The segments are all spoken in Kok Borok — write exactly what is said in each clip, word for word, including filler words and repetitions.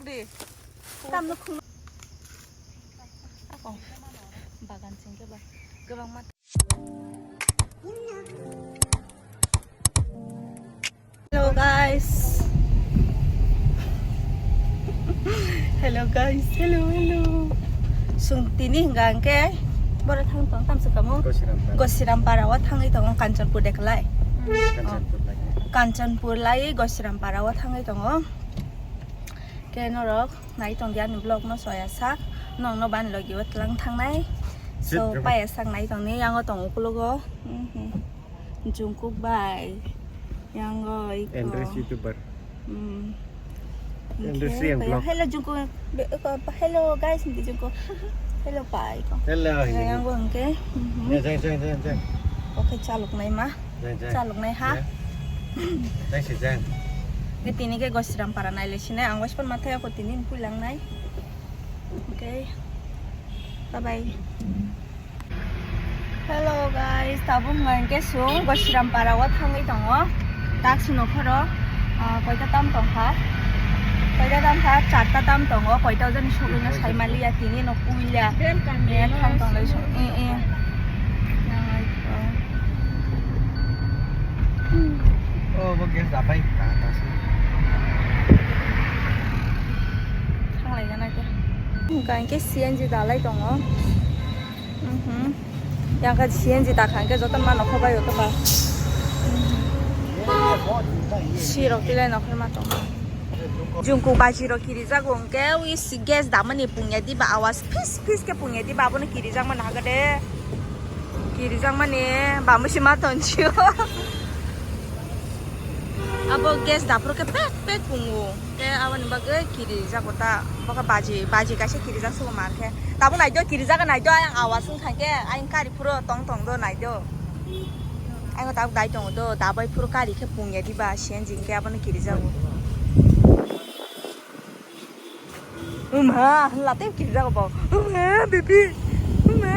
Tamno khung. Ako. Bagan singke ba. Gabang mat. Hello guys. Hello guys. Hello, hello. Sung tini hingga angke bora thang tong tamsa kamu. Gosiram Para. Gosiram Para o thangwi tongo Kanchanpur deklai. Kanchanpur lagi. Kanchanpur lai Gosiram Para o thangwi tongo. Ke norok nai tong di ani vlog no soya sak nong no ban logi o tlang thangnai. So paya sak nai tong ni yango tong ukulogo. Mhm. Jungkook bai. Yango iko. Andres YouTuber. Hmm. Andres yang vlog. Hello Jungkook. Hello guys, hindi Jungkook. Hello pai ko. Hello. Yango angke. Mhm. Ya, jang, jang, jang, jang. Oke, chaluk nai ma. Jang, jang. Chaluk nai ha. Ya. Jang si jang. Ke tini ke Gosiram Para nai le sini ang waspan mathai ako tini pulang nai. Okay. Bye bye. Hello guys, tabuk ngai ke sung Gosiram Para o thangwi tongo. Tak suno khoro. Ah, koita tam tong kha? Koita tam kha? Charta tam tongo. Koita ojani sogwi no sai mali ya tini no puila. Welcome. Eh, thang tong lai sung. Eh, eh. Nang ai ko. Oh, bo gas dapai. Thang lai gana ke. Hingka hingke C N G dalai tongo. Mhm. Yang kha C N G ta kha hingke joto mano kho bai joto ba. Mhm. Si rok tilai no khe ma tongo. Jungkook baji rok kiri jago hingke wi si gas damani pungya diba awas phis phis ke pungya diba abono kiri jak mano haga de. Kiri jak mani bamwi si ma tonchio. Abo gas daphuru ke pek pek pungo. Ke aboni bagwi kiri jago ta. Boka baji, baji kaisa kiri jak sugo mar khe. Tabuk nai do kiri jaga nai do ayang awas wng thang khe ayang kari phuru tong tong do nai do. Ayang tabuk dai tongo do dabai phuru kari khe pungya diba C N G hingke abono kiri jago. Wngma late kiri jago bo. Wngma baby. Wngma.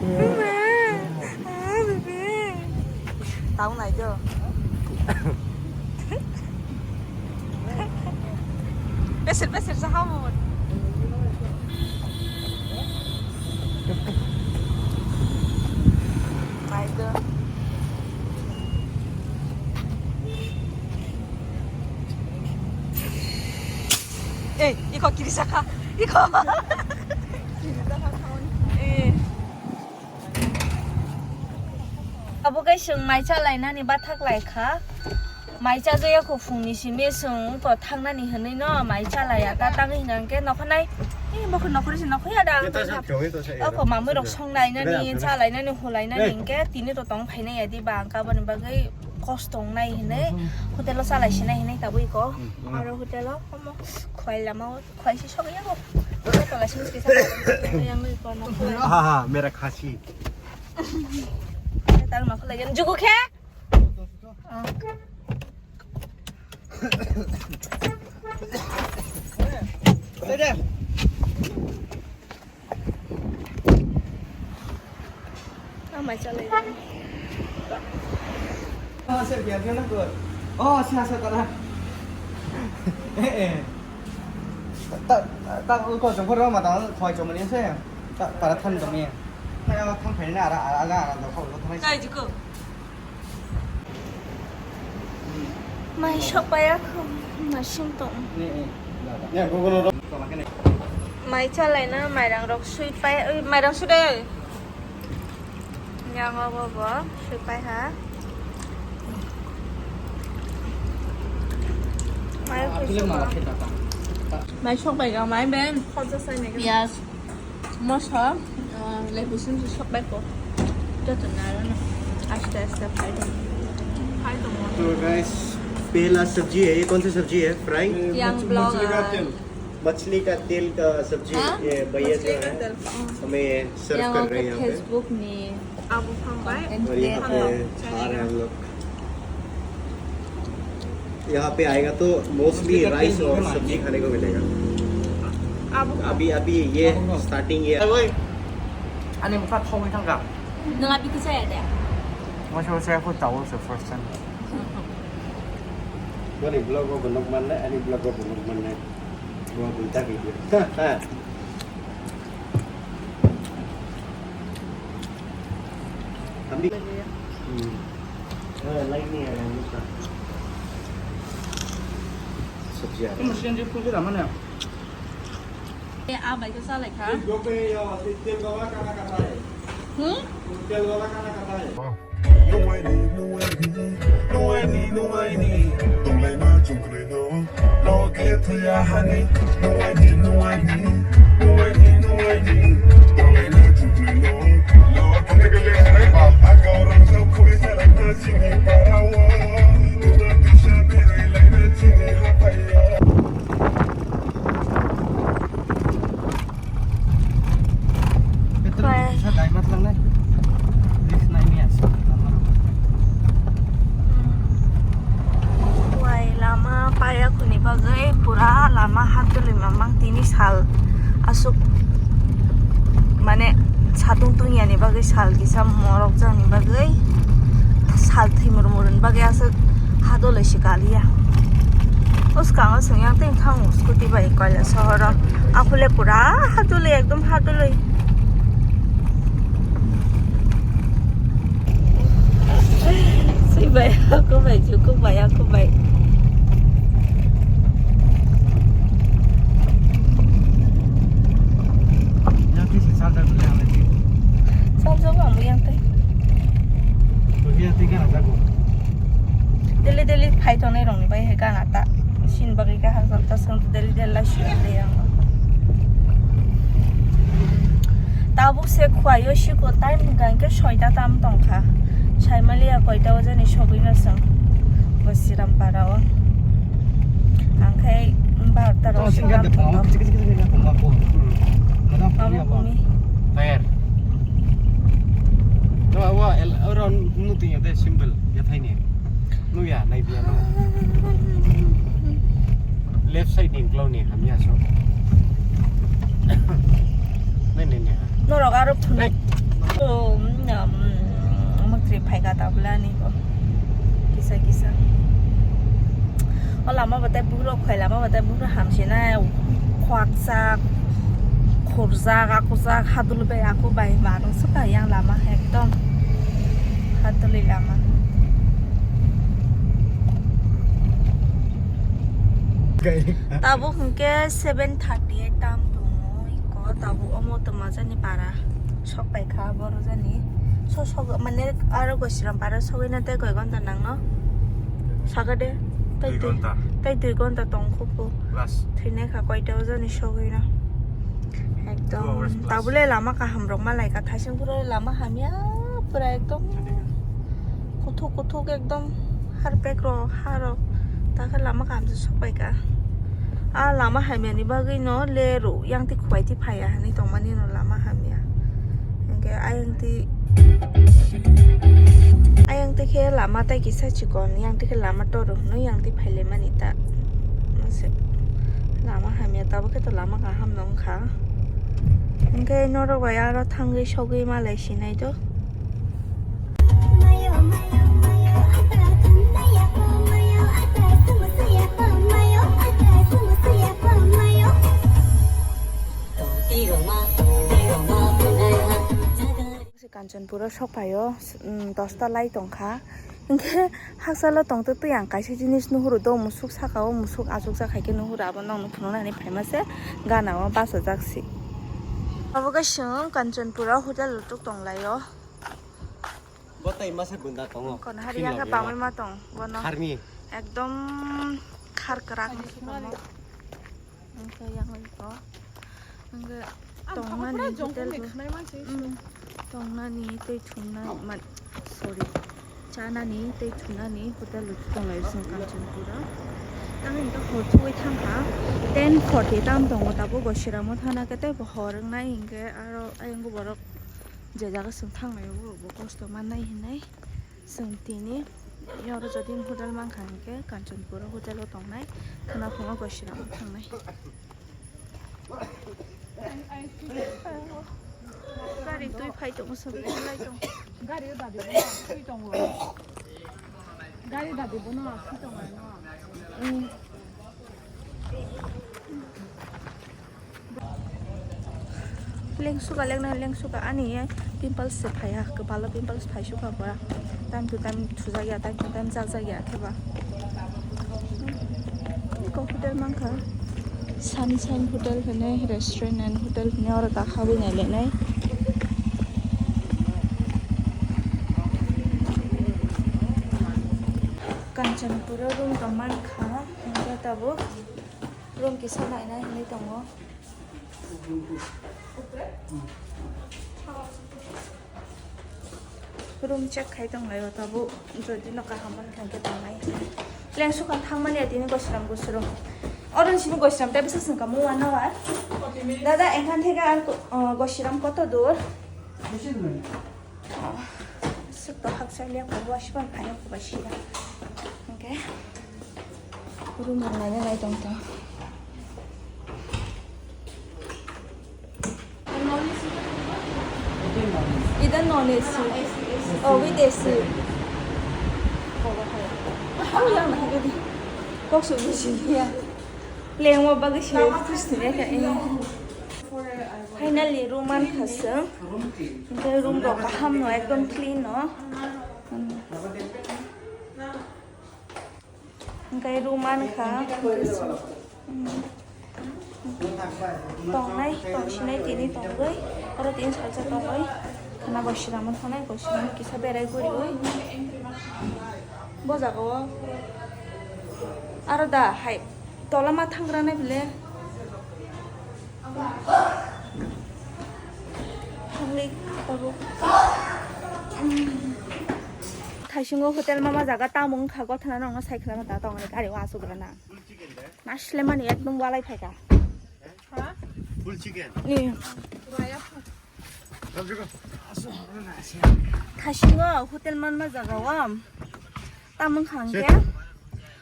Wngma. Ah, baby. Tau nai do. Besir besir sa hamun. Nai do. Eh, iko kiri saka. Iko. Eh. Abo kai sung mai cha lai nani bathak lai kha. Mai cha jaya ko phung ni simi sung ko thang nani hwnwi no mai cha lai ya ta tang hwnang ke nokho nai. Eh, bokho nokho si nokho ya da. Ito sa kyung ito sa. Ako mamui rok song nai nani, cha lai nani, hulai nani hingke tini to tong phai nai ya di ba ang ka boni bagwi kosto wngnai hinwi hotel o chalai sinai hinwi tabwi ko. Aro hotel o omo khwai lama o khwai si sogwi yago. Hotel o chalai sinai kisa yang nui ko no. Ha ha, mera khasi. Tal ma khwlai yan jugu khe. Amai chalai. Oh, sir, biar dia nak. Oh, siya sa tara. Eh, eh. Tak, tak, kau jumpa rumah tak, kau cuma ni saya. Tak, para than kami. Saya than pernah ada, ada, ada, ada, kau, kau than. Kai jiko. Mai sokpaiya khum, naising tong. Mai chalaina mairang rok sui pai, oi, mairang sui de. Yang obo bo sui pai ha. Mai sokpai ga mai ben. Piyaj. Moso, ah, lebu sim si sok bai ko. Joto na aro no. Aste aste khai do. Khai do mo. तो गाइस, पहला सब्जी है। ये कौन सी सब्जी है? Fry? Yang मछ-, मछली का blogger. तेल। मछली का तेल का सब्जी। हाँ? ये भैया जो है, मछली का तेल। हमें सर्व कर रहे हैं यहाँ पे। Facebook ni. Abo phang bai. और यहाँ पे खा रहे हैं हम लोग। यहाँ पे आएगा तो मोस्टली राइस और सब्जी खाने को मिलेगा। Abo. अभी, अभी ये स्टार्टिंग ये। Ani bwkha thogwi thangkha. Nwng abi kisa ya de? Masa saya pun tahu se first time. Bani vlog o bonok manna, ani vlog o bonok manna. Buat duita video. Kami. Hmm. Eh, lain ni yang lupa. Subscribe. Itu mesti yang dia puji lama ni. Eh, ah, baik, salah, kan? Hmm? Bai. Sa dai mat lang nai. Risk nai ni as. Hmm. Wai lama paya kuni bagwi pura lama hatulwi mamang tini sal asuk mane satung tungya ni bagwi sal kisa morok jani bagwi sal thwi murmur ni bagwi asuk hatulwi si kaliya. Uskango swngyang tei thang scooty bai koila sohoro. Aphule pura hatulwi ekdom hatulwi. Sui bai, aku bai, cukup bai, aku bai. Yang tu si sal dah boleh ambil tu. Sal jauh ambil yang tu. Tu dia tiga nak jago. Daily daily phai tongnai rokni bai hai gana ta. Sin bagwi khe hajal ta swng daily daily lai sui de yang. Tabuk se khuaio siko time hwnkha hwnkhe soita tam tongkha. Saimaliya koita o jani sogwino chwng Gosiram para o. Ang khai barota rok sing kha de pong, kisi kisi kisi kha pong ba pong. Mano pong ya pong. Tayar. No, awa el oro nuti ya de simple ya thaini. Nuya, nai biya no. Left side ni glou ni hamya so. Nai nai nai. Norok aro phunuk. Nai. O, um, mukri phaika tabla ni ko. Kisa kisa. O lama batai buhrok phai lama batai buhrok hamsinai khwaksak khurjak akwchak hadulwi bai akw bai manung swkang yang lama ekdom hadulwi lama. Tabuk hwnkhe seven thirty eight tam tongo iko tabuk omo twmajani para sok paikha borok jani sok sok mane aro Gosiram para sogwina tei koi ghonta nangno saga de tei dui ghonta tei dui ghonta tongkhupu. Plus. Thwinaikha koita o jani sogwino. Ekdom. Two hours plus. Tabule lama kaham rok malaikha thaising pura lama hamya pura ekdom. Kuthuk kuthuk ekdom harpek rok ha rok takhe lama kaham se sokpaikha. A lama hamya ni bagwi no le rw yang twi khwlai twi phaiya hinwi tongmani no lama hamya. Hwnkhe ayang twi ayang twi khe lama tai kisa chikon yang twi khe lama toro hinwi yang twi phailaimani ta. Mase lama hamya tabuk khe to lama kaham no wngkha. Hwnkhe norok bai aro thangwi sogwi malai sinai do. Kanchanpuro sokphaio, mm, dosta lai tongkha. Hinkhe hakchalo tongtwtwi ang kaisa jinis nuhuru do, musuk sakao musuk achukjak hai khe nuhuru, abo nokno phunuknani phaima se gana o bachajak se. Abo khe chwng Kanchanpuro hotel o tuk tonglaio. Bo tei masa gunda tongo. Kono hari yang khe bangwi ma tong bono. Kharmi. Ekdom khar kwrak wngkha yang oi ko. Hwnkhe tongnani hotel bo, mm, tongnani tei thumnani, sorry, chanani tei thumnani hotel rok tonglai chwng Kanchanpuro. Tamo hwnkhe hor chugwi thangkha, ten forty tam tongo, tabuk bo Gosiramo thana khe tei bo hor wngnai hinkhe aro ayang borok je jaga chwng thanglai o borok bo kosto mannai hinwi. Chwng tini yoro jodi hotel mankha hinkhe Kanchanpuro hotel o tongnai, khwnaphungo Gosiramo thangnai. Gari twi phai tongo, sabai lai tongo. Gari o dadi bono twi tongo. Gari dadi bono twi tongo. Mm. Lengsuka, lengna lengsuka, ani pimples se phaiya, kwbalo pimples phaisuka pura. Time to time thujak ya, time to time chajak ya khe ba. Eko hotel mankha, Sunshine Hotel hwnwi, restaurant and hotel hwnwi, oro ta habwi nailainai. Kanchanpura room tong mankha, hwnkhe tabuk room kisa nainai hwnwi tongo. Room check khai tong lai o tabuk, jodi no kaham mankha hwnkhe tongnai. Lengsuka thangmani ya tini Gosiram Gusuro. Oro ni simi Gosiram tei bwsa swngkha mo one hour. Dada, engkhan theke ar ko-, o, Gosiram koto dur? Bisi dure. O, swk to haksa liya ko, wasipan phai ko ba sira. Hwnkhe. Room rok naina nai tong tong. Ida non A C. Oh, with A C. Oh, yang na hage di. Kok su buji ya. Lengmo bagwi se pusti ya ka. Finally, room an khasung. Hwnkhe room rok kaham no, ekdom clean no. Hwnkhe room an kha. Tongnai, tongsinai tini tongwi. Oro tini salsa tongwi. Khana Gosiram thangnai, Gosiram kisa berai guriwi. Bo jaga o. Aro da hai tola ma thangra nai bile. Public tabuk. Thaisingo hotel mama jaga tamo wngkha gothana nangno sai khwlano ta tongni gari o asuk rana. Nasle mani ekdom walai phaika. Full chicken. Ni. Thaisingo hotel manma jaga o tamo wngkha hwnkhe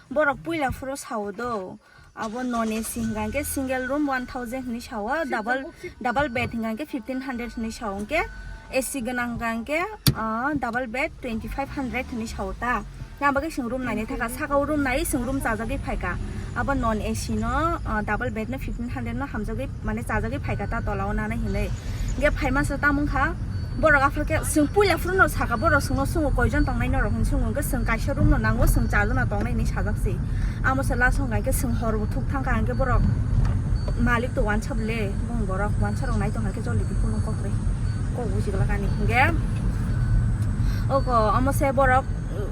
borok puila phuru sao do. Abo non A C hingka hingke single room one thousand hinui sao, double, double bed hingka hingke fifteen hundred hinui sao hingke, A C gwnang hingka hingke, ah, double bed twenty five hundred hinui sao ta. Nang bagwi chwng room nainai thaka, saka o room nai chwng room chajagwi phaika. Abo non A C no, ah, double bed no fifteen hundred no hamjagwi, mane chajagwi phaika ta tola o nana hinui. Hingke phaima se tamo wngkha, borok aphuru khe chwng puila phuru no saka, borok chwngno chwngno koijon tongnai norok hinui chwngno hingke chwng kaisa room no nango, chwng charjon no tongnai hinui sajak se. Amo se last o hingka hingke chwng hor bo thuk thangkha hingke borok malik to wansa bole, bong borok wansa rok nai tongkha khe joli di kunu kok rwi kok buji glak ani hingke. Oko amo se borok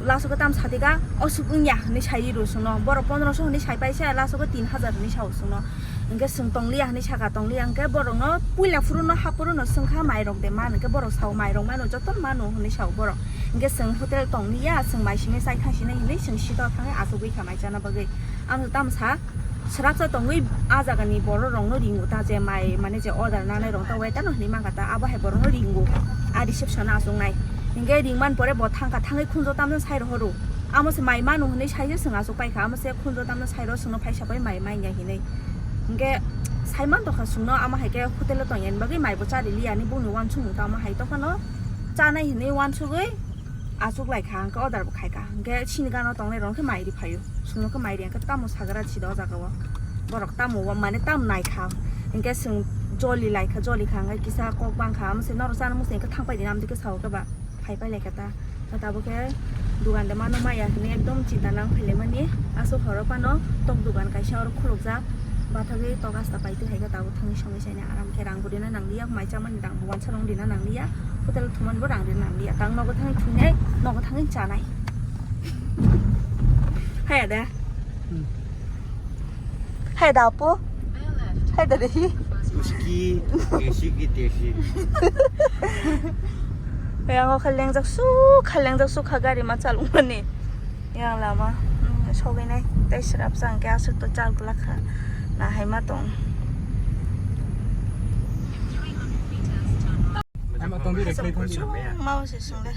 last o khe tam satika osuk wngya hinui sai rw chwngno, borok pondro so hinui sai paisa, last o khe tin hajar hinui sao chwngno. Hingke chwng tongliya hinui saka, tongliya hingke borokno puila phuru no haporo no chwngkha mairok de man, hingke borok sao mairok mano, joto mano hinui sao borok. Hingke chwng hotel tongliya, chwng mai simi chai thang sini hinui chwng sito thangwi achugwi kha mai chana bagwi. Amo tamo sa swrapsa tongwi a jaga ni borok rok no ringo ta je mai mane je order nanai rok ta waiter no hinui mangkha ta abo hai borok no ringo a reception o achuk nai. Hingke ringman pore bo thangkha thangwi khunjo tamno sai rohoro. Amo se mai manu hinui sai se chwng achuk paikha, amo se khunjo tamno sai ro chwngno phaisa pai mai manya hinui. Hingke saiman tongkha chwngno, amo hai khe hotel o tongya ni bagwi mai bo chari liya ni bongni uansukmung tamo hai tongphano chanai hinui uansugwi achuk lai kha, hingke order bo khai kha, hingke sini gana tongnai rok khe mai ri phaio, chwngno khe mai ri hingke tamo sagra si do o jaga o, borok tamo mane tamo nai kha, hingke chwng joli lai kha, joli kha hingke kisa kok bang kha, amo se norok chana muchung hingke thang pai di nang, amtwi khe sao khe ba. Phai pai lai kha ta. Tabuk khe dugan de mano maya hinui ekdom chinta nang phai lai mani. Aswk horo phano tok dugan kaisa oro khulukjak. Bathagwi tok asta pai twi hai khe tabuk thangwi songwi saini aram khe rang bo rina nang liya, mai chamani rang bo wansa rok rina nang liya, hotel thumani bo rang rina nang liya. Tang nogo thangwi thungnai, nogo thangwi chanai. Haya de. Hmm. Hai da apo. Hai da dehi. Uski, tesi ki tesi. Yang o khalengjak su, khalengjak su kha gari ma chalung mani. Yang lama, hmm, sogwi nai. Tei srap sang khe aswk to chal glak kha. Na hai ma tong. Ama tong di. Mau se sung de.